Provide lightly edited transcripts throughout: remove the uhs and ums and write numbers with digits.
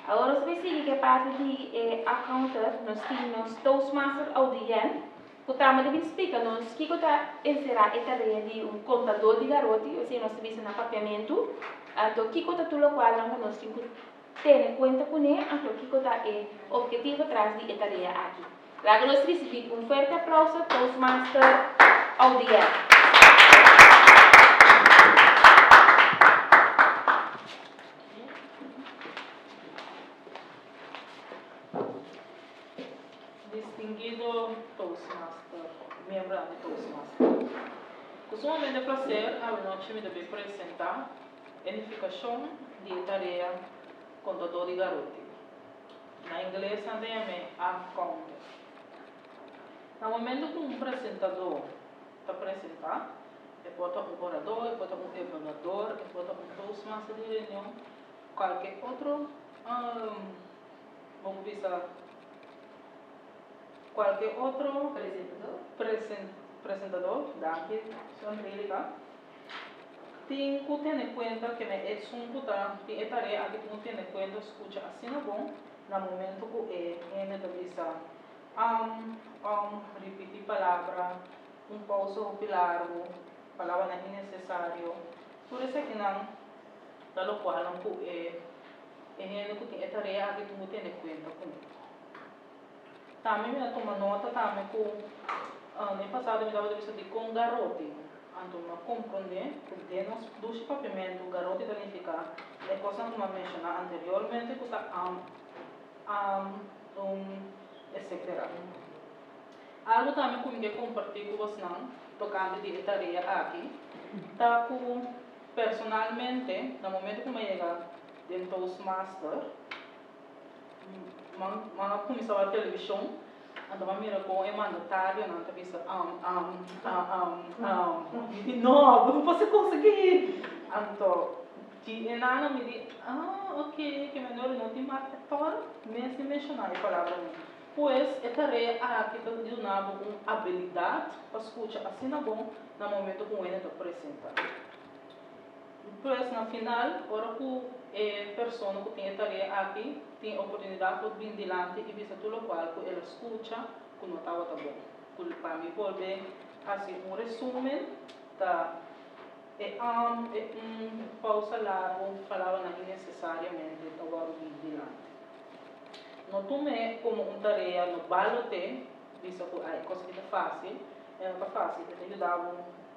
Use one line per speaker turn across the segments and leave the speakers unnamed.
Awor nos ta bay sigui ku e parti di e accounter. Nos tin nos Toastmaster Audien ku tambe ta bin splika nos kiko ta enserá e tarea di un kontadó di garoti, esei nos ta bisa na papiamentu. Anto kiko ta tur lokualnan ku nos tin ku tene kuenta kuné, anto kiko ta e ophetivo tras di e tarea aki. Laga nos risibí ku un fuerte aplauso Toastmaster Audiel.
Distinguido Toastmaster, miembronan di Toastmaster. Ku sumamente plaser awenochi mi ta bin presentá e nifikashon di e tarea Kontadó di Garoti. Na ingles nan ta yam'é accountant. Na momento ku un presentadó ta presentá, e por ta un oradó, e por ta un evaluador, e por ta un toastmaster di reunion, kualke otro, bo por bisa kualke otro presentadó, danki Sonrilica. Tin ku tene kuenta ke na esun ku ta tin e tarea aki tin ku tene kuenta skucha asina bon na momento ku e hende ta bisa am, om, ripití palabra, un pousa hopi largu, palabranan innesesario. Tur esakinan ta lokualnan ku e e hende ku tin e tarea aki tin ku tene kuenta kuné. Tambe mi a tuma nota tambe ku den pasado mi tabata bisa dikon garoti. Anto mi a komprondé ku den nos dushi papiamentu garoti ta nifiká e kosnan ku mi a menshoná anteriormente ku ta am, am, um, etsetera. Algu tambe ku mi ke kompartí ku bosnan tokante di e tarea aki ta ku personalmente na momento ku mi a yega den Toastmaster, Man a kuminsá wak televishon, anto man mira kon e mandatarionan ta bisa am, am, am, am. Mi di, no, bo no por hasi kos aki. Anto di e nana mi di, ah, ok, ke menor no tin mag etòl mes di menshoná e palabranan. Pues e tarea aki ta duna bo un abilidat pa skucha asina bon na momento ku un hende ta presentá. Pues na final, ora ku e persona ku tin e tarea aki tin e oportunidat por bin dilanti i bisa tur lokual ku el a skucha ku no tabata bon. Ku pa mi bolbe hasi un resumen ta e am, e un, pausa largu, palabranan innesesariamente ta wòrdu bin dilanti. No tum'é komo un tarea, no balot'é, bisa ku ai e kos aki ta fásil, e no ta fásil, e ta yuda bo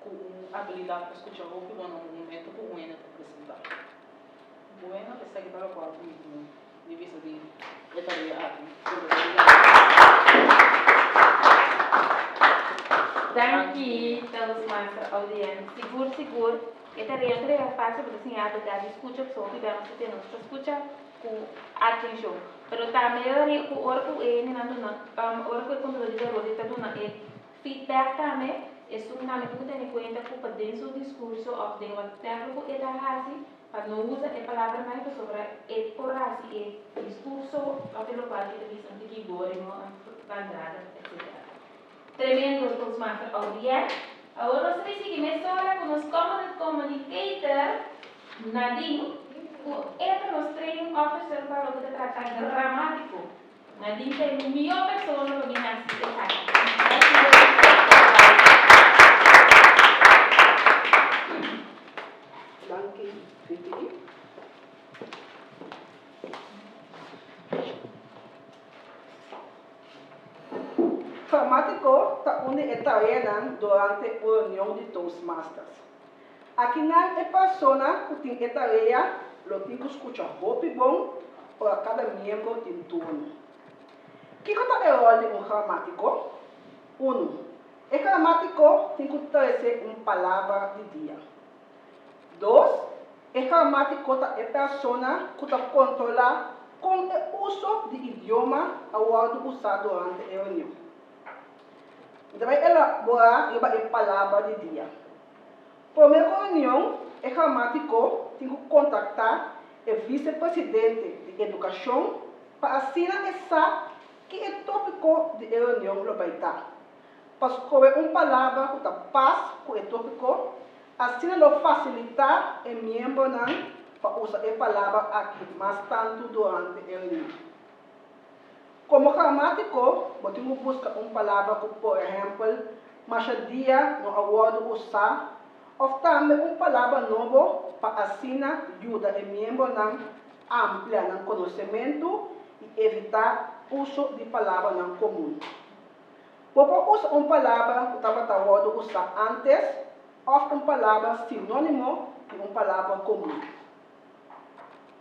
ku un abilidat pa skucha hopi bo na un momento ku un hende ta presentá. Bueno, esaki ta lokual ku mi tin di bisa di e tarea aki.
Danki Toastmaster Audien. Sigur sigur e tarea no ta tarea fásil bo ta siña abilidat di skucha pasobra hopi bia nos ta tene nos ta skucha ku atenshon. Pero tambe ku ora ku e hendenan duna ora ku e kontadó di garoti ta duna e Feedback tambe, esun tambe tin ku tene kuenta ku pa den su diskurso òf den whatever ku e ta hasi pa no usa e palabra mai pasobra e por hasi e diskurso òf e lokual ke ta bisa un tiki boring òf bandrada etcetera. Tremendo Toastmaster Auriel. Awor nos ta bin sigui mesora ku nos Commonwealth Communicator Nadine ku e ta nos training officer pa loke ta trata gramátiko. Nadine ta e mihó persona pa bin hasi esaki.
Danki VPI. Gramátiko ta un di e tareanan durante un reunion di Toastmasters. Akinan e persona ku tin e tarea lo tin ku skucha hopi bon ora kada miembro tin turno. Kiko ta e ròl di un gramátiko? Unu, E gramátiko tin ku trese un palabra di dia. Dos, E gramátiko ta e persona ku ta kontrolá kon e uso di idioma a wòrdu usá durante e reunion. Mi ta bai elaborá riba e palabra di dia. Promé ku reunion, e gramátiko tin ku kontaktá e visepresidente di edukashon pa asina e sa ki e tópiko di e reunion lo bai ta. Pa skohe un palabra ku ta pas ku e tópiko, asina lo fasilitá e miembronan. pa usa e palabra aki mas tantu durante e reunion. Komo gramátiko, bo tin ku buska un palabra ku, por ehèmpel, masha dia no a wòrdu usá òf tambe un palabra nobo pa asina yuda e miembronan amplia nan konosementu i evitá uso di palabranan komun. Bo por usa un palabra ku tabata wòrdu usá ántes òf un palabra sinónimo di un palabra komun.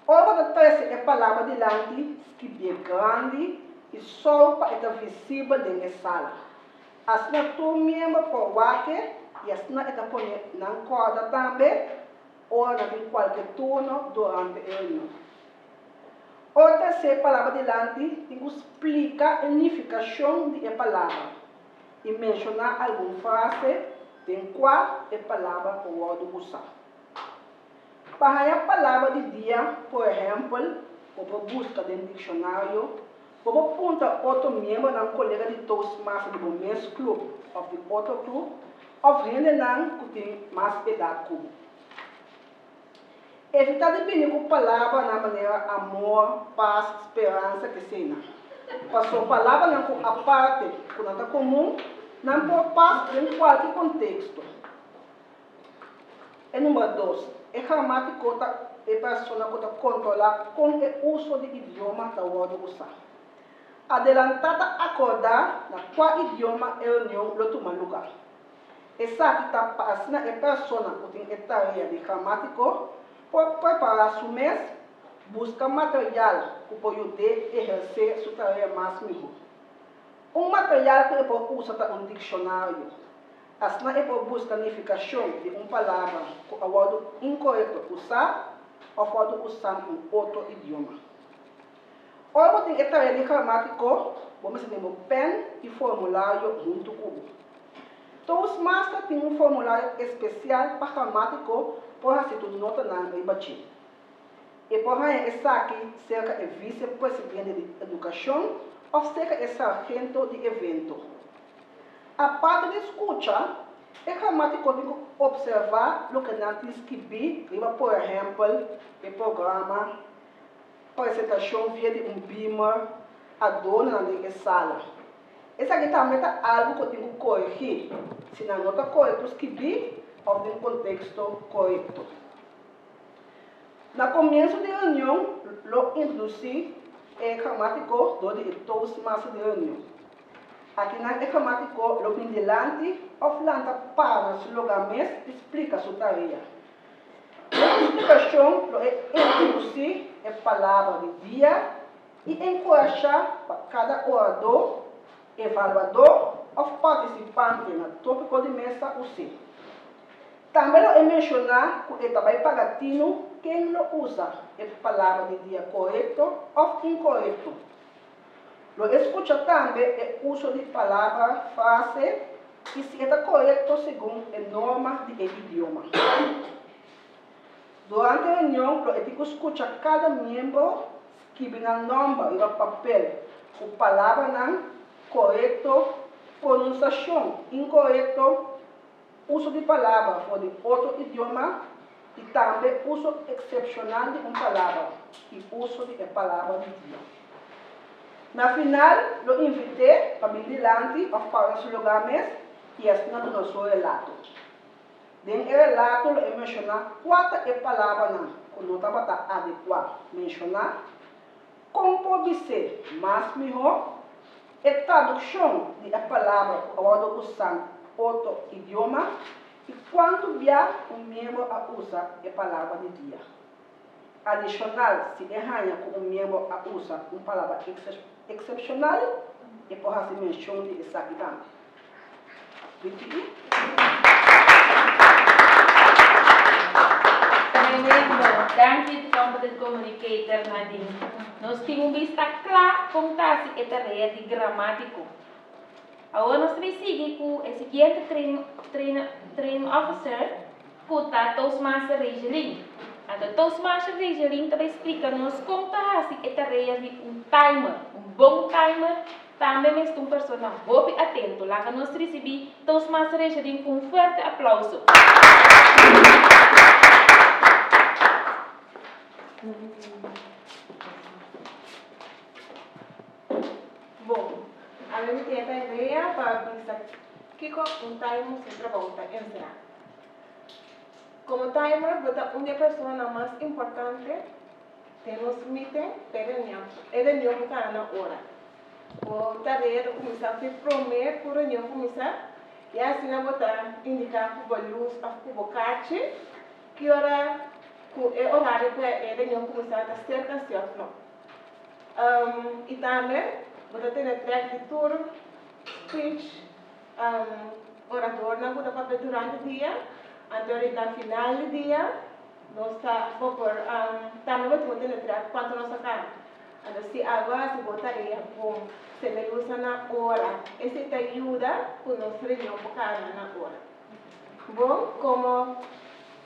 Ora bo ta trese e palabra dilanti, skibié grandi i sòru pa e ta visibel den e sala. Asina tur miembro por wak e i asina e ta pone nan kòrda tambe ora nan tin kualke turno durante e reunion. Ora trese e palabra dilanti, tin ku splika e nifikashon di e palabra i menshoná algun frase den kua e palabra por wòrdu usá. Pa haña palabra di dia, por ehèmpel, bo por buska den dikshonario, bo por puntra otro miembronan kolega di Toastmaster di bo mes klup òf di otro klup, òf hendenan ku tin mas edat ku bo. Evitá di bini ku palabranan manera amor, pas, speransa, kesenan. Pasobra palabranan ku aparte ku nan ta komun, nan por pas den kualke konteksto. E number dos, e gramátiko ta e persona ku ta kontrolá kon e uso di idioma ta wòrdu usá. Adelantá ta akordá na kua idioma e reunion lo tuma lugá. Esaki ta pa asina e persona ku tin e tarea di gramátiko por prepará su mes, buska material ku por yud'é ehersé su tarea mas mihó. Un material ku e por usa ta un dikshonario. Asina e por buska nifikashon di un palabra ku a wòrdu inkorekto usá òf wòrdu usá na un otro idioma. Ora bo tin e tarea di gramátiko, bo mester tin bo pèn i formulario huntu ku bo. Toastmaster tin un formulario espesial pa gramátiko por hasi tur notanan riba dje. E por haña esaki serka e visepresidente di edukashon òf serka e sargento di evento. Aparte di skucha, e gramátiko tin ku opservá loke nan tin skibí riba por ehèmpel e programa, presentashon via di un beamer, adornonan den e sala. Esaki tambe ta algu ku tin ku koregí si nan no ta korekto skibí òf den konteksto korekto. Na komienso di reunion lo introdusí e gramátiko dor di e toastmaster di reunion. Akinan e gramátiko lo bin dilanti òf lanta para na su lugá mes i splika su tarea. Den su splikashon lo e introdusí e palabra di dia i enkurashá pa kada oradó, evaluadó òf partisipante na tópiko di mesa us'é. Tambe lo e menshoná ku e ta bai paga tinu ken lo usa e palabra di dia korekto òf inkorekto. Lo e skucha tambe e uso di palabra, frase i si e ta korekto segun e norma di e idioma. Durante reunion lo e tin ku skucha kada miembro skibi nan nòmber riba papel ku palabranan korekto, pronunsiashon inkorekto, uso di palabra for di otro idioma i tambe uso eksepshonal di un palabra i uso di e palabra di dia. Na final lo invit'é pa bin dilanti òf para na su lugá mes i asina duna su relato. Den e relato lo e menshoná kua ta e palabranan ku no tabata adekuá menshoná, kon por bis'é mas mihó, E tradukshon di e palabra ku a wòrdu usá na otro idioma i kuantu bia un miembro a usa e palabra di dia. Adishonal, si e haña ku un miembro a usa un palabra eksepshonal, e por hasi menshon di esaki tambe. Ripití.
Tremendo! Danki Competent Communicator Nadine. Nos tin un bista kla kon ta hasi e tarea di gramátiko. Awor nos ta bin sigui ku e siguiente training training officer ku ta Toastmaster Regelin. Anto Toastmaster Regelin ta bai splika nos kon ta hasi e tarea di un timer, un bon timer Tambe mester un persona hopi atento. Laga nos ricibi Toastmaster Regerin cu un fuerte aplauso.
Bon, awe mi tin e tarea pa bisa kiko un timer su trabou ta enserá. Komo timer bo ta un di e personanan mas importante den nos meeting pa e reunion, e reunion ku kana na ora. Bo tarea ta kuminsá fi promé ku reunion kuminsá i asina bo ta indiká ku bo lus òf ku bo kachi ki ora ku e orario pa e reunion kuminsá ta serka si òf no. I tambe bo ta tene trèk di tur speech oradornan ku ta papia durante dia, anto na final di dia nos ta bo por tambe bo tin ku tene trèk kuantu nos a kaba. Anto si algu a hasi bo tarea bon, sende lusnan na ora, esei ta yuda ku nos reunion por kaba na ora. Bon, komo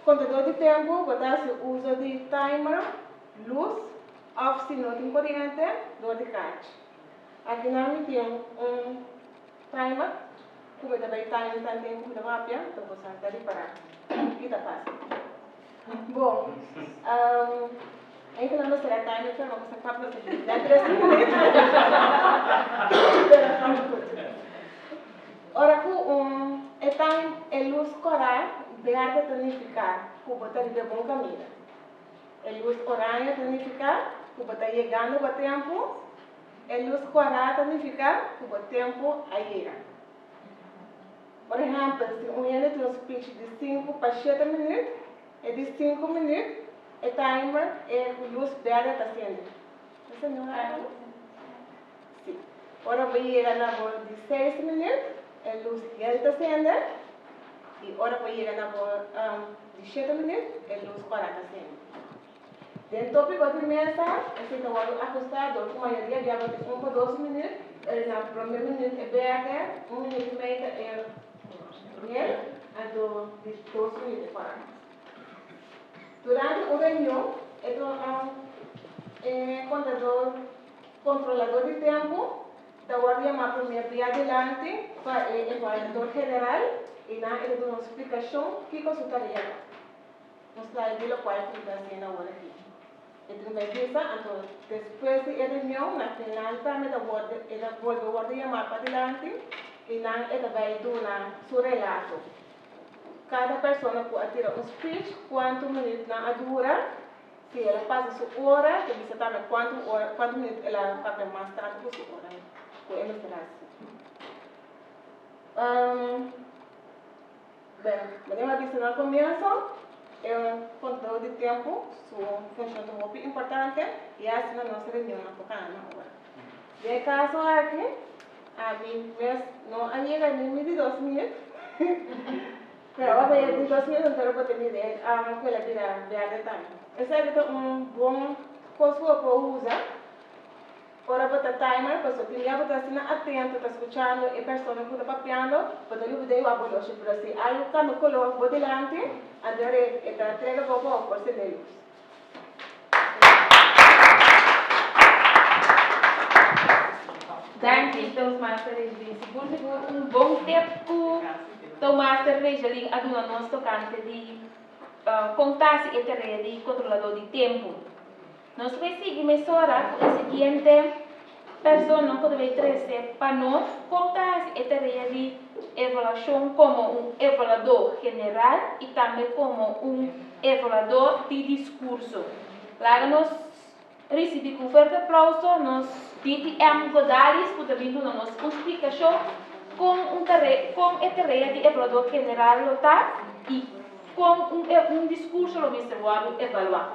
kontador di tempu bo ta hasi uso di timer, lus, Of si no tin koriente, dor di kachi. Akinan mi tin un timer ku mi ta bai time tanten ku mi ta papia, ta boso ta ripará ki ta pasa. Bon, eigenan mester a timer pero no sa papia ta di tres minuut. Pero goed. Ora ku un e time e lus kòrá bèrdè ta nifiká ku bo ta riba e bon kaminda. E lus oraño ta nifiká ku bo ta yegando bo tempu, e lus kòrá ta nifiká ku bo tempu a yega. Por ehèmpel, si un hende tin un speech di sinku pa shete minüt, e di sinku minüt e timer e lus bèrdè ta sende. Ta sende un ratu? Si. Ora bo yega na bo di seis minüt, e lus hel ta sende, i ora bo yega na bo di shete minüt, e lus kòrá ta sende. Den tópiko di mesa, esei ta wòrdu ahustá dor ku mayoria bia bo tin un pa dos minüt, pero na promé minüt e bèrdè, un minüt i mei ta e hel, anto di dos minüt e kòrá. Durante un reunion, e e kontador Controlador di tempu ta wòrdu yamá promé bia dilanti pa e evaluador general i nan e ta duna un splikashon kiko su tarea ta. Un slide di lokual ku mi ta hasiendo awor aki. E tin bai bisa, anto despues di e reunion na final tambe ta wòrdu e ta bolbe wòrdu yamá pa dilanti i nan e ta bai duna su relato. Kada persona ku a tira un speech kuantu minüt nan a dura. Si el a pasa su ora, ta bisa tambe kuantu ora, kuantu minüt el a papia mas tantu ku su ora ku e mester hasi. Bueno, manera mi a bisa na komienso, e kontador di tempu su funshon ta hopi importante i asina nos reunionnan por kana na ora. Den e kaso aki, ami mes no a yega ni midi dos minüt. Pero ora e di dos minuto entero bo ta mira e ku el a bira berde tambe. Esaki ta un bon kos ku bo por usa ora bo ta timer pasobra tin bia bo ta asina atento ta skuchando e persona ku ta papiando bo ta lubida i wak bo loshi pero si algu kambia kolor bo dilanti anto e ta trega bo pa bo por sende lus.
Danki Toastmaster Regelin. Sigur sigur un bon tip ku Toastmaster Regelin a duna nos tokante di kon ta hasi e tarea di kontroladó di tempu. Nos ta bai sigui mesora ku e siguiente persona ku ta bai trese pa nos kon ta hasi e tarea di evaluashon komo un evaluadó general i tambe komo un evaluadó di diskurso. Laga nos risibí ku un fuerte aplauso nos DTM Godalis ku ta bin duna nos un splikashon kon un tare kon e tarea di evaluadó general lo ta i kon un un diskurso lo mester wòrdu evaluá.